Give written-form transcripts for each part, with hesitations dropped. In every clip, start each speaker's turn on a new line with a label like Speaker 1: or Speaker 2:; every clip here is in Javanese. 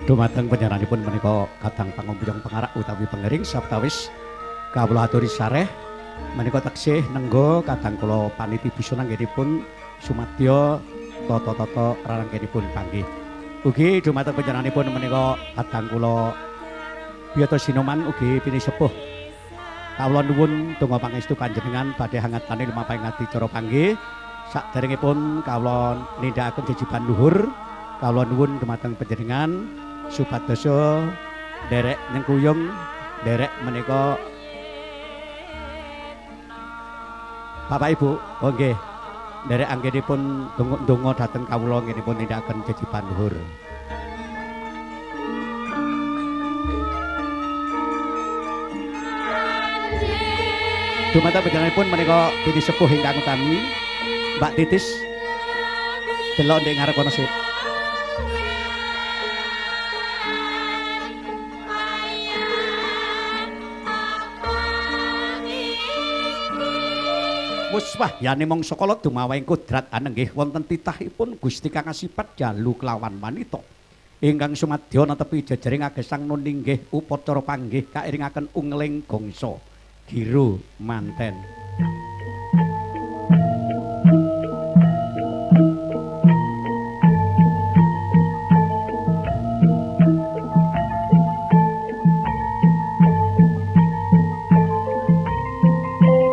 Speaker 1: Dumateng panjenenganipun menika kadang pangumpiyong pangarak utawi pengering saptawis kawula aturi sareh menika taksih nengga kadang kula paniti busana anggenipun sumadya tata-tata rarangkenipun panggih. Ugi dumateng panjenenganipun menika kadang kula Biyata Sinoman ugi pinisepuh. Kawula nuwun donga pangestu panjenengan badhe hangatane lumampahing adicara panggih. Saderengipun kawula nindakaken jejiban luhur, kawula nuwun dumateng panjenengan supados nderek nyengkuyung nderek menika Bapak Ibu, oh nggih, nderek anggenipun donga dhateng kawula anggenipun nindakaken jejiban luhur. Dumateng panjenenganipun menika pinisepuh ingkang utami Mbak Titis, delok ndek ngarep kono sik. Muswahyane mangsa kala dumawahing kodrat anenggih wonten titahipun Gusti kang asipat jalu kelawan manita ingkang sumadya netepi jejering agesang nuninggih upacara panggih kairingaken ungeling gongso giro manten.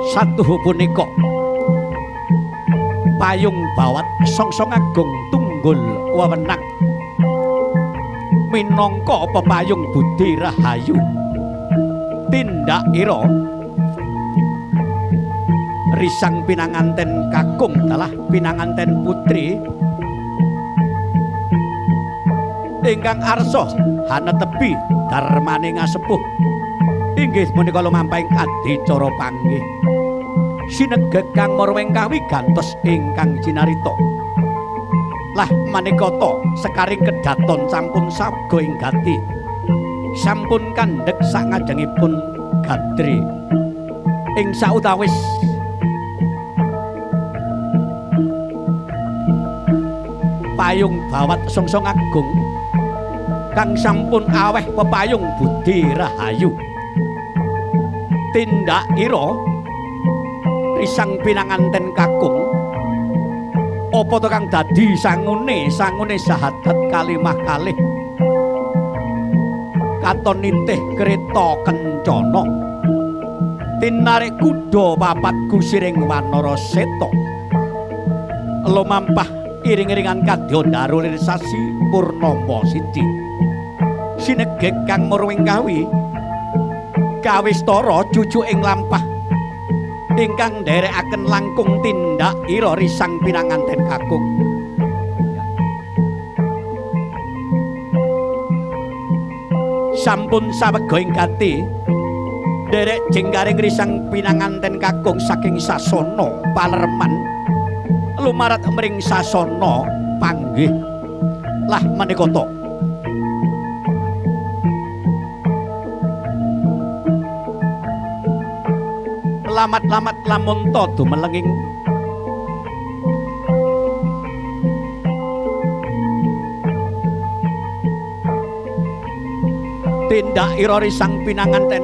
Speaker 1: Satuhu punika payung bawat songsong agung tunggul wewenang minangka pepayung budi rahayu tindak ira risang pinanganten kakung dalah pinanganten putri ingkang arsa hanetepi darmane ngasepuh inggih punika lumampahing adicara panggih sinegeg kang marweng kawi gantos ingkang cinarita. Lah maneka ta sekaring kedaton sampun sabga ing gati, sampun kandhek sangajengipun gadri ing sautawis payung bawat songsong agung kang sampun aweh pepayung budi rahayu tindak ira risang pinanganten kakung apa to kang dadi sangune sangune sahadat kalimah kalih katon nitih kereta kencana tinarik kuda papat kusiring wanara seta lumampah iring-iringan kadya ndaru lir sasi purnama siji sinegeg kang murwing kawi kawistara cucu ing lampah ingkang nderekaken langkung tindak ira risang pinanganten kakung. Sampun sawega ing gati nderek jenggaring risang pinanganten kakung saking sasana palerman lumarat mring sasana panggih. Lah menika ta lamat-lamat lamun ta dumelenging tindak ira risang pinanganten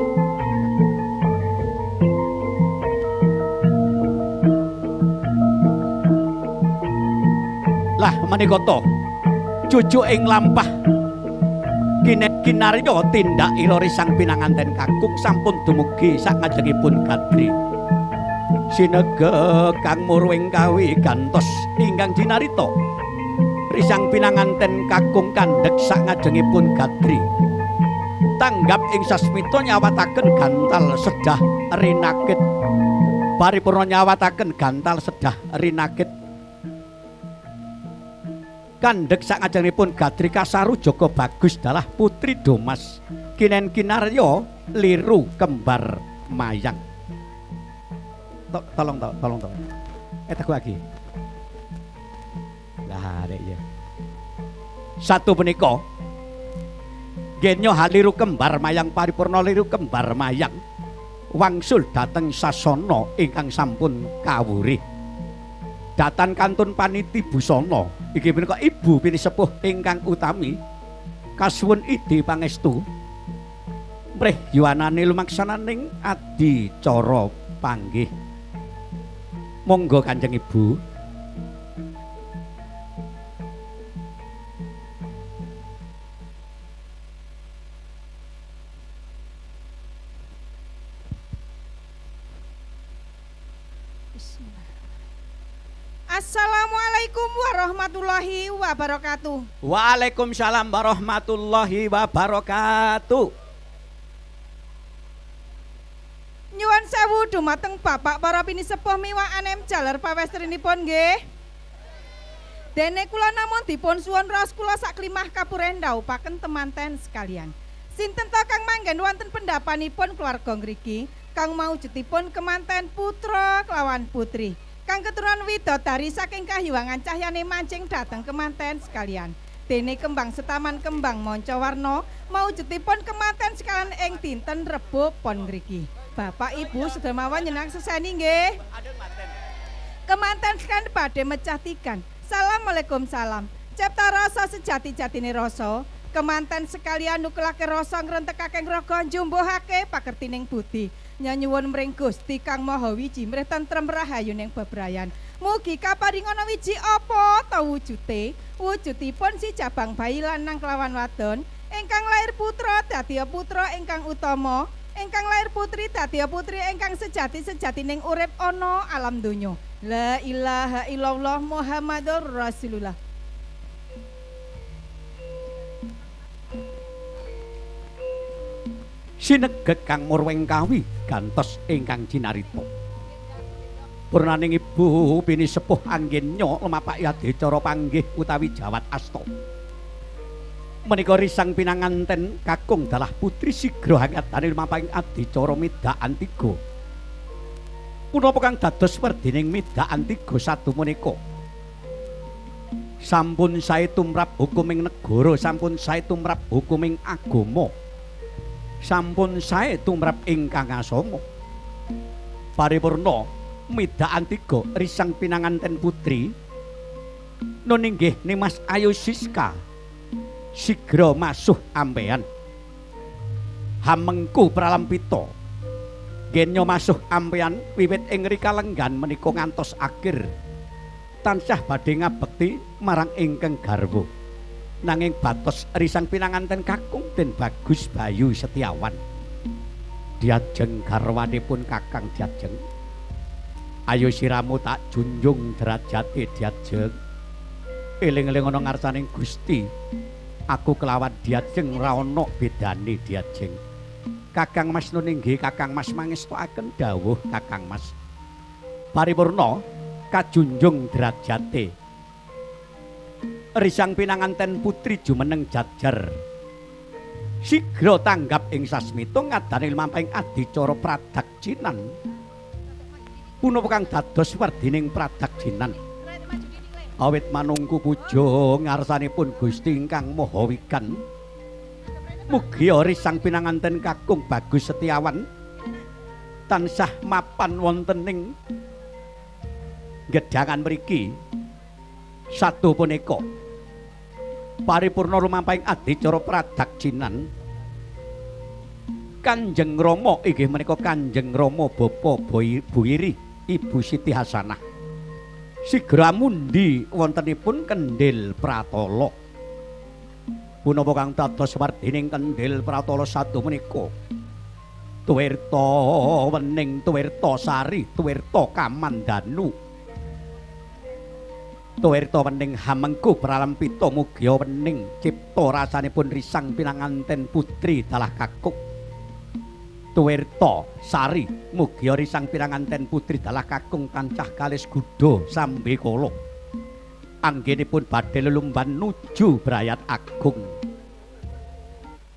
Speaker 1: lah menika ta cucu ing lampah kinarya tindak ira risang pinanganten kakung sampun dumugi sakngajengipun gadri sinegeg kang murwing kawi gantos ingkang jinarita risang pinanganten kakung kandhek sakngajengipun gadri tanggap ing sasmita nyawataken gantal sedah rinakit paripurna nyawataken gantal sedah rinakit kandhek sakngajengipun gadri kasaru jaka bagus dalah putri Domas kinen kinarya liru kembar mayang. Tolong tolong tolong. Teguh lagi. Lah rek ya. Satu punika genyo haliru kembar mayang paripurna liru kembar mayang wangsul dhateng sasana ingkang sampun kawurih. Datan kantun paniti busana iki punika ibu pinisepuh ingkang utami Kasuwun idi pangestu mrih yuwanane lumaksananing adicara panggih. Monggo Kanjeng Ibu.
Speaker 2: Assalamualaikum warahmatullahi wabarakatuh.
Speaker 1: Waalaikumsalam warahmatullahi wabarakatuh.
Speaker 2: Nyuwun sewu dumateng bapak para pinisepuh miwah anem jaler pawestrinipun nggih. Dene kula namung dipun suwun raos kula saklimah kapuren ndhawuhaken temanten sekalian. Sinten ta kang manggen wonten pendapanipun keluarga ngriki kang maujudipun kemanten putra kelawan putri. Kang keturunan widodari saking kahyuwangan cahyane mancing dhateng kemanten sekalian. Dene kembang setaman kembang manca warna maujudipun kemanten sekalian ing dinten Rebo pon ngriki. Bapak Ibu sedaya nyenang seseni nggih. Kemanten sekalian badhe mecah tigan. Assalamualaikum salam. Cipta rasa sejati-jatine rasa. Kemanten sekalian nukelake rasa ngrentekake raga njumbuhake pakertining budi. Nyanyuwun mring Gusti Kang Maha Wiji mrih tentrem rahayu ning bebrayan. Mugi kaparingana wiji apa ta wujute? Wujudipun si jabang bayi lanang kelawan wadon, ingkang lair putra dadi putra ingkang utama, ingkang lair putri dadi putri ingkang sejati-sejatining urip ana alam donya. La ilaha illallah Muhammadur Rasulullah.
Speaker 1: Sinegeg kang murweng kawi gantos ingkang cinarita. Purnaning ibu pinisepuh anggenya lumapak adicara panggih utawi jawat asta. Menika risang pinanganten kakung dalah putri sigra hangatane lumampahing adicara midhakan tiga. Punapa kang dados werdining midhakan tiga sadu menika? Sampun sae tumrap hukuming negara, sampun sae tumrap hukuming agama. Sampun sae tumrap ingkang asama. Paripurna midhakan tiga risang pinanganten putri nun inggih Nimas Ayu Siska sigra masuh ampean. Hamengku pralampita genya masuh ampean wiwit ing rika lenggan menika ngantos akhir tansah badhe ngabekti marang ingkang garwa. Nanging batos risang pinanganten kakung den Bagus Bayu Setiawan. Diajeng garwanipun kakang diajeng. Ayo siramu tak junjung derajate diajeng. Eling-eling ana ngarsaning Gusti. Aku kelawan diajeng ora ana bedane diajeng. Kakang Mas nun inggih Kakang Mas mangestokaken dawuh Kakang Mas. Paripurna kajunjung derajate. Risang pinanganten putri jumeneng jajar. Sigra tanggap ing sasmita ngadani lumampahing adicara pradakcinan. Punapa kang dados werdining pradakcinan? Awit manungku puja ngarsanipun Gusti ingkang Maha Wikan. Mugi risang pinanganten kakung Bagus Setiawan tansah mapan wonten ing gedhangan mriki. Satu punika paripurna lumampahing adicara pradakcinan. Kanjeng Rama inggih menika Kanjeng Rama Bapa Buiri Ibu Siti Hasanah sigra mundi wontenipun Kendhil Pratala. Punapa kang dados wardining Kendhil Pratala satu menika? Tuwirta wening, tuwirta sari, tuwirta kamandanu. Tuwirta wening hamengku pralampita mugia wening cipta rasanipun risang pinanganten putri dalah kakung. Tuwirta sari mugia risang pinanganten putri dalah kakung tancah kalis gudha sambe kala. Anggenipun badhe lelumban nuju brayat agung.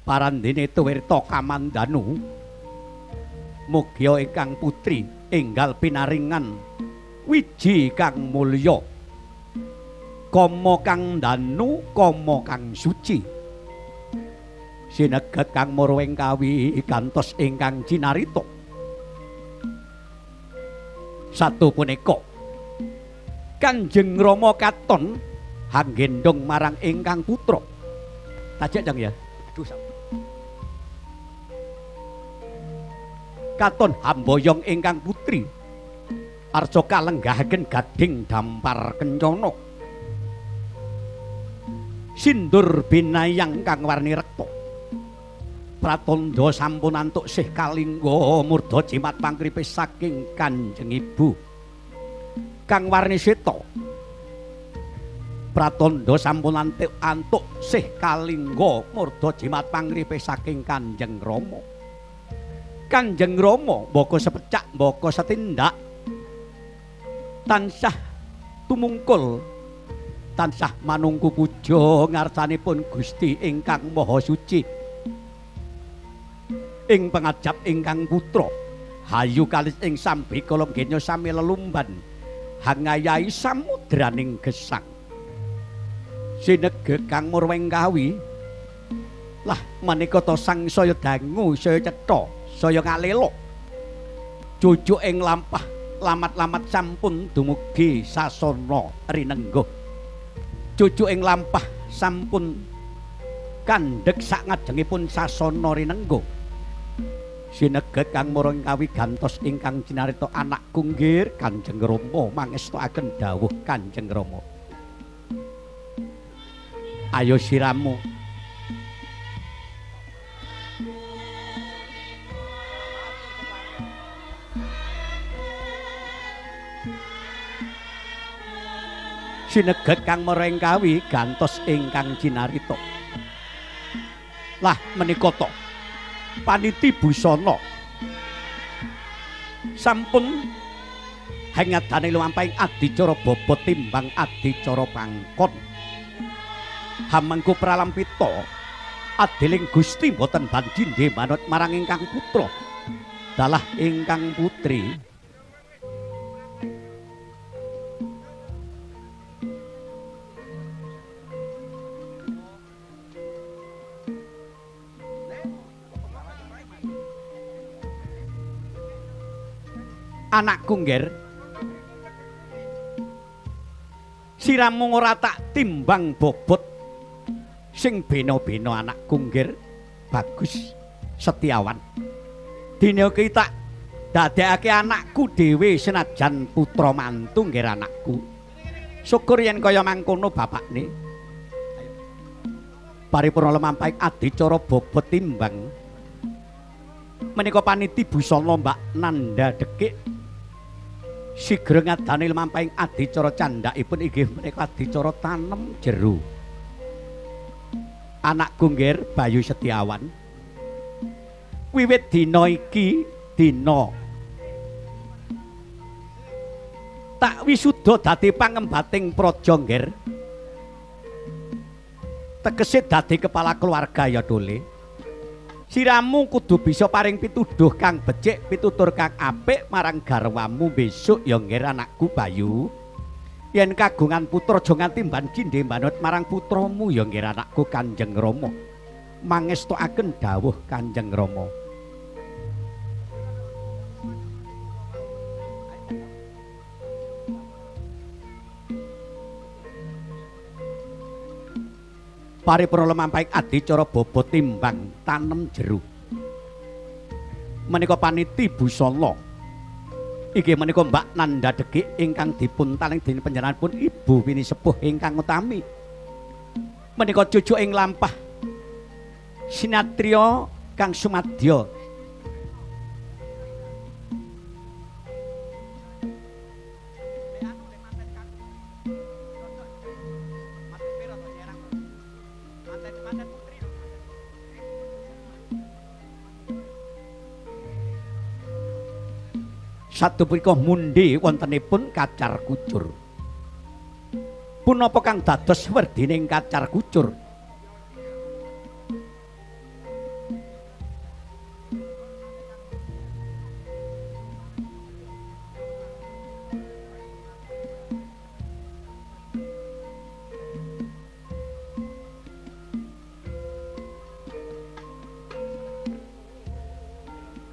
Speaker 1: Parandene Tuwirta kamandanu mugia ingkang putri enggal pinaringan wiji kang mulya. Kama kang danu, kama kang suci. Sineget kang murwing kawi gantos ingkang cinarita. Satu punika Kanjeng Rama katon hanggendong marang ingkang putra. Tajek jang ya. Aduh. Katon hamboyong ingkang putri arsa kalenggahaken gading dampar kencana. Sindur binayang kang warni rekta. Pratandha sampun antuk sih kalingga murda jimat pangkripe saking Kanjeng Ibu kang warni seta. Pratandha sampun antuk sih kalingga murda jimat pangripe saking Kanjeng Rama. Kanjeng Rama mbaka sepecak mbaka setindak tansah tumungkul tansah manungku puja ngarsanipun Gusti ingkang Maha Suci ing pangajap ingkang putra hayu kalis ing sambikala genya sami lelumban hangayahi samudraning gesang. Sinegeg kang murweng kawi lah menika ta sang saya dangu saya cetha saya ngalelok cucuk ing lampah lamat-lamat sampun dumugi sasana rinengguh. Cucuk ing lampah sampun kandhek sak ngajengipun sasana rinengguh. Sinegeg kang murweng kawi gantos ingkang cinarita anakku nggir Kanjeng Rama mangestokaken dawuh Kanjeng Rama. Ayo siramu sinegeg kang mereng kawi gantos ingkang cinarita. Lah menika to paniti busana sampun hangadane lumampahing adicara bobot timbang adicara pangkon. Hamengku pralampita adiling Gusti boten bandhindhe manut marang ingkang putra dalah ingkang putri. Anakku ngger siramu ora tak timbang bobot sing bena-bena anakku ngger Bagus Setiawan. Dina iki tak dadekake anakku dhewe senajan putra mantu ngger anakku. Syukur yen kaya mangkono bapakne. Paripurna lumampahing adicara bobot timbang menika paniti busana Mbak Nanda Dekik sigra ngadani lumampahing adicara candhakipun inggih menika adicara tanem jeru. Anakku nggir Bayu Setiawan, wiwit dina iki dina tak wisuda dadi pangembating praja nggir, tegese dadi kepala keluarga ya dole. Siramu kudu bisa paring pituduh kang becik, pitutur kang apik marang garwamu besok ya nggir anakku Bayu. Yen kagungan putra aja nganti mbandhindhe manut marang putramu ya nggir anakku Kanjeng Rama. Mangestokaken dawuh Kanjeng Rama. Paripurna lumampahing adicara bobot timbang tanem jeru menika paniti busana inggih menika Mbak Nanda Dekik ingkang dipun taling dening panjenenganipun Ibu Wini Sepuh ingkang utami menika cucuk ing lampah sinatriya kang sumadya. Satu punika mundhi wontenipun kacar kucur. Punapa kang dados werdining kacar kucur?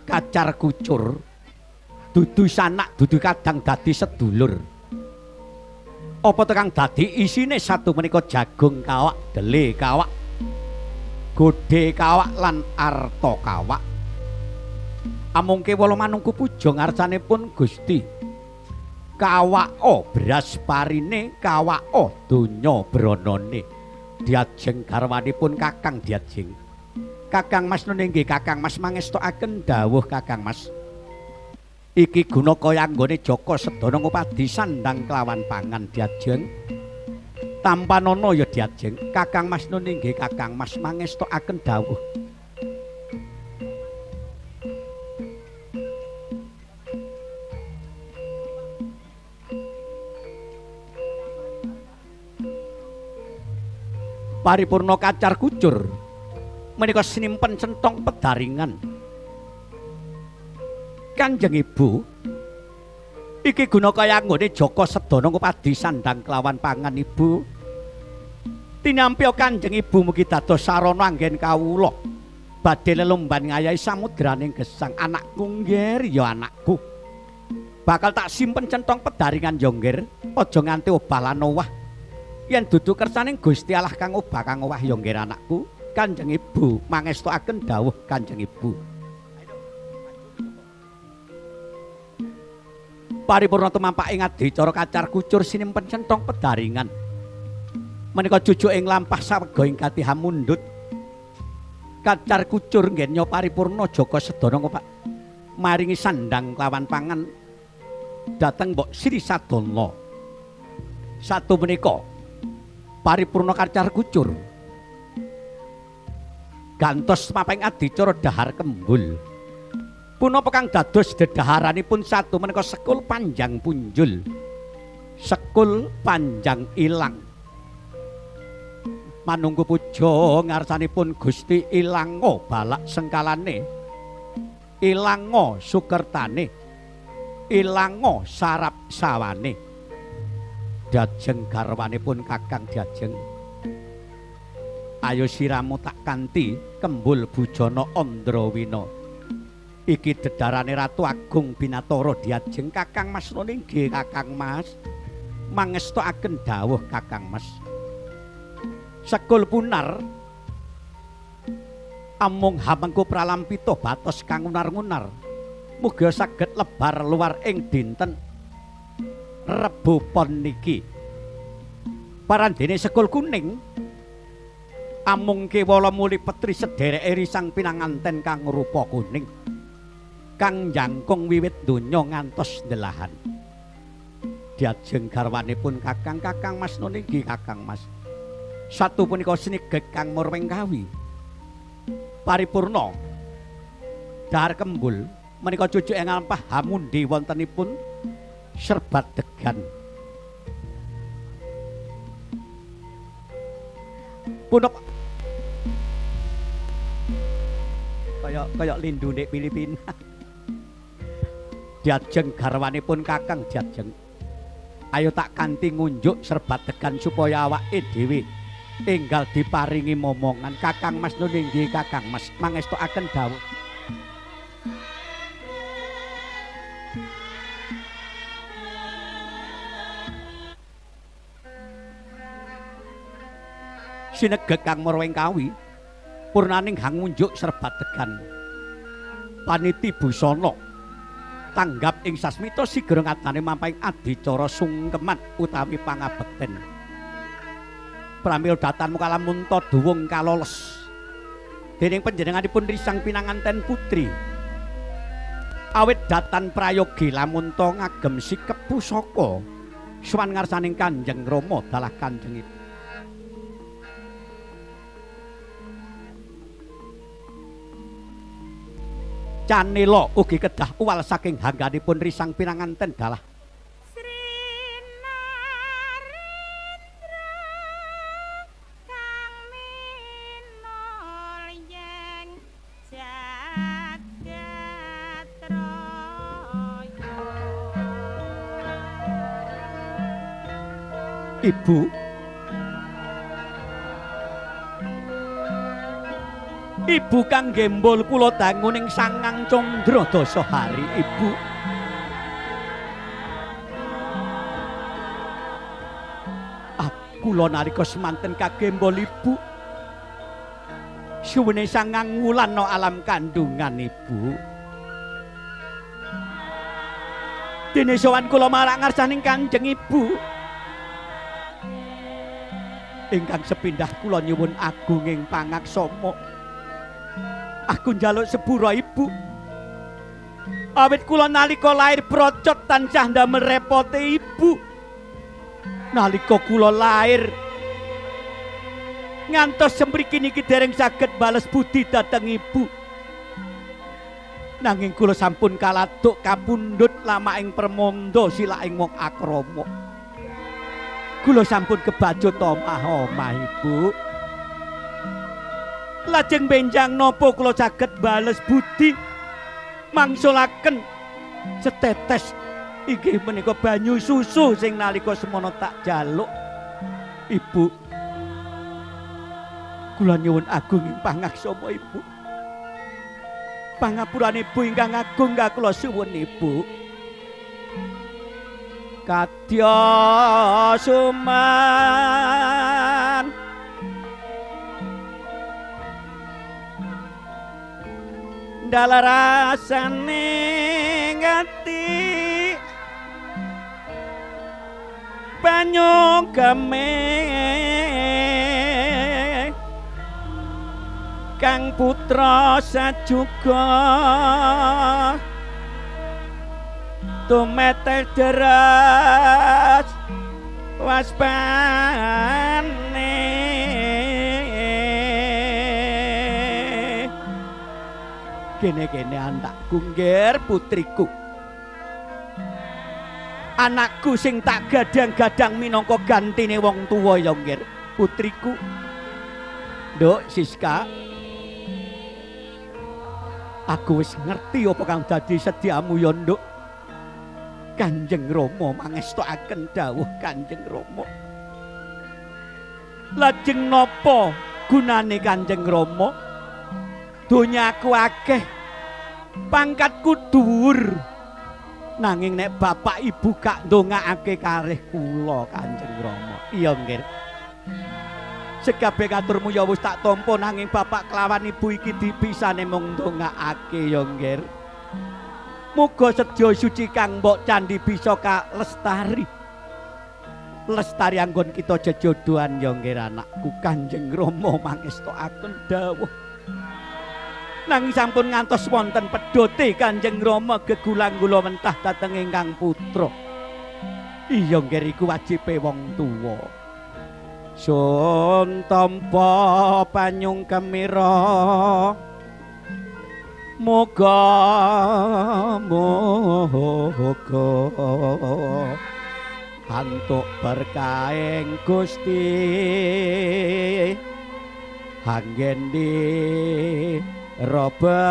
Speaker 1: Kacar kucur dudu sanak dudu kadang dadi sedulur. Apa tekang dadi isine satu menika jagung kawak dele kawak. Godhe kawak lan arta kawak. Amung kewala manungku puja ngarsanipun Gusti. Kawako beras parine, kawako donya bronone. Diajeng garwanipun Kakang Diajeng. Kakang Mas nun inggih Kakang Mas mangestokaken dawuh Kakang Mas. Iki guna kaya anggone Jaka sedana ngupadi sandang kelawan pangan Diajeng. Tampanana ya Diajeng. Kakang Mas nun inggih Kakang Mas mangestokaken dawuh. Paripurna kacar kucur menika sinimpen centong pedaringan. Kanjeng Ibu, iki guna kaya anggone Jaka sedana ngupadi sandang kelawan pangan Ibu. Tinampi Kanjeng Ibu mugi dados sarana anggen kawula badhe lelomban ngayahi samudraning gesang. Anakku nggih ya anakku. Bakal tak simpen centong pedaringan ya nggih, aja nganti obah lan owah. Yen dudu kersaning Gusti Allah kang obah kang owah ya nggih anakku. Kanjeng Ibu mangestokaken dawuh Kanjeng Ibu. Paripurna tumampak ing adicara kacar kucur sinimpen centong pedaringan. Menika jujuk ing lampah sawega ing katiha mundhut. Kacar kucur nggenya paripurna Jaka sedana ngopak maringi sandang kelawan pangan dhateng Mbok Sri Sadana. Satu menika paripurna kacar kucur gantos mapeng adicara dahar kembul. Punapa kang dados dedaharanipun satu menika sekul panjang punjul, sekul panjang ilang. Manunggu puja ngarsanipun Gusti ilango balak sengkalane, ilango sukertane, ilango sarap sawane. Diajeng garwanipun Kakang Diajeng. Ayo siramu tak kanthi kembul bujana Andrawina. Iki dedarane Ratu Agung Binatara Diajeng. Kakang Mas nun inggih Kakang Mas mangestokaken dawuh Kakang Mas. Sekul punar amung hamengku pralampita batos kang unar-unar. Muga saged lebar luar ing dinten Rebo Pon niki. Parandene sekul kuning amung kewala muli petri sedereke risang pinanganten kang rupa kuning kang jangkung wiwit donya ngantos ndelahan. Diajeng garwanipun Kakang Kakang Mas nun inggih Kakang Mas. Satu punika sinigek kang murwing kawi. Paripurna dahar kembul menika cucuk ing lampah hamundi wontenipun serbat degan. Punapa kaya lindu nek Filipina. Diajeng garwanipun Kakang Diajeng. Ayo tak kanthi ngunjuk serbat degan supaya awake dhewe enggal diparingi momongan. Kakang Mas nun inggih Kakang Mas mangestokaken dawuh. Sinegek kang murwing kawi purnaning hang ngunjuk serbat degan. Paniti busana tanggap ing sasmita sigra ngatane mamping adicara sungkeman utawi pangabekten. Pramila datan mukalamunta duwung kaloles dening panjenenganipun risang pinanganten putri. Awit datan prayogi lamunta ngagem sikep pusaka sowan ngarsaning Kanjeng Rama dalah Kanjeng Ibu. Canela ugi kedah uwal saking hangganipun risang pinanganten dalah
Speaker 2: Sri Narendra kang minul yen jagat raya.
Speaker 1: Ibu, Ibu kang gembol kula dangu ning sangang candra dasa hari Ibu. Kula nalika semanten kagembol Ibu. Suwene 9 wulan no alam kandungan ibu. Dene sowan kula marak ngarsaning Kanjeng Ibu. Ingkang sepindah kula nyuwun agunging pangaksama. Aku njaluk sepura ibu. Awit kula nalika lair brocot tansah ndamel repote ibu. Nalika kula lair ngantos semriki niki dereng saged bales budi dhateng ibu. Nanging kula sampun kaladuk kapundhut lama ing permondo silaing mung akrama. Kula sampun kebacut omah-omah ibu. Lajeng benjang napa kula saged bales budi mangsulaken setetes inggih menika banyu susu sing nalika semono tak jaluk ibu. Kula nyuwun agung ing pangaksama ibu. Pangapurane ibu ingkang agung kula suwun ibu. Kadya suman dalarasane ngati banyu game kang putra sajuga tumetes deras waspane. Kene-kene anakku ngger putriku, anakku sing tak gadang-gadang minangka gantine wong tuwa ya ngger putriku. Nduk Siska, aku wis ngerti apa kang dadi sediamu ya nduk. Kanjeng Rama mangestokaken dawuh Kanjeng Rama. Lajeng napa gunane Kanjeng Rama? Donyaku akeh, pangkatku dhuwur. Nanging nek bapak ibu gak ndongakake kalih kula Kanjeng Rama. Iya nggih. Sekabeh katurmu ya wis tak tampa, nanging bapak kelawan ibu iki dipisane mung ndongakake ya nggih. Muga sedya suci kang mbok candhi bisa kalestari. Lestari anggon kita jejodohan ya nggih anakku. Kanjeng Rama mangestokaken dawuh. Nanging sampun ngantos wonten pedhote Kanjeng Rama gegulang gula mentah dhateng ingkang putra. Iya nggih iku wajibe wong tuwa. Sun tampa panyung kemira muga muga antuk berkahing Gusti anggen di roba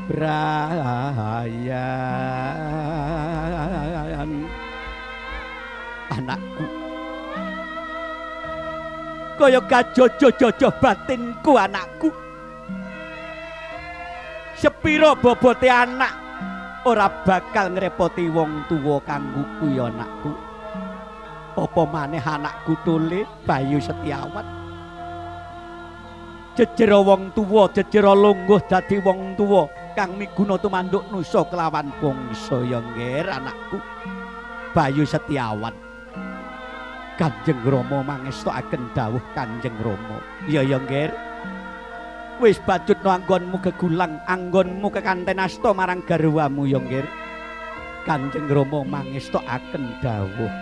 Speaker 1: brayan. Anakku kaya gajojo-jojo batinku anakku. Sepiro bobote anak ora bakal ngrepoti wong tuwa kanggo kuwi anakku. Apa maneh anakku tole Bayu Setiawan. Jejera wong tuwa, jejera lungguh dadi wong tuwa kang miguna tumanduk nusa kelawan bangsa ya nggih anakku Bayu Setiawan. Kanjeng Rama mangestokaken dawuh Kanjeng Rama. Iya ya nggih. Wis bacutno anggonmu gegulang, anggonmu kekanten asta marang garwamu ya nggih. Kanjeng Rama mangestokaken dawuh.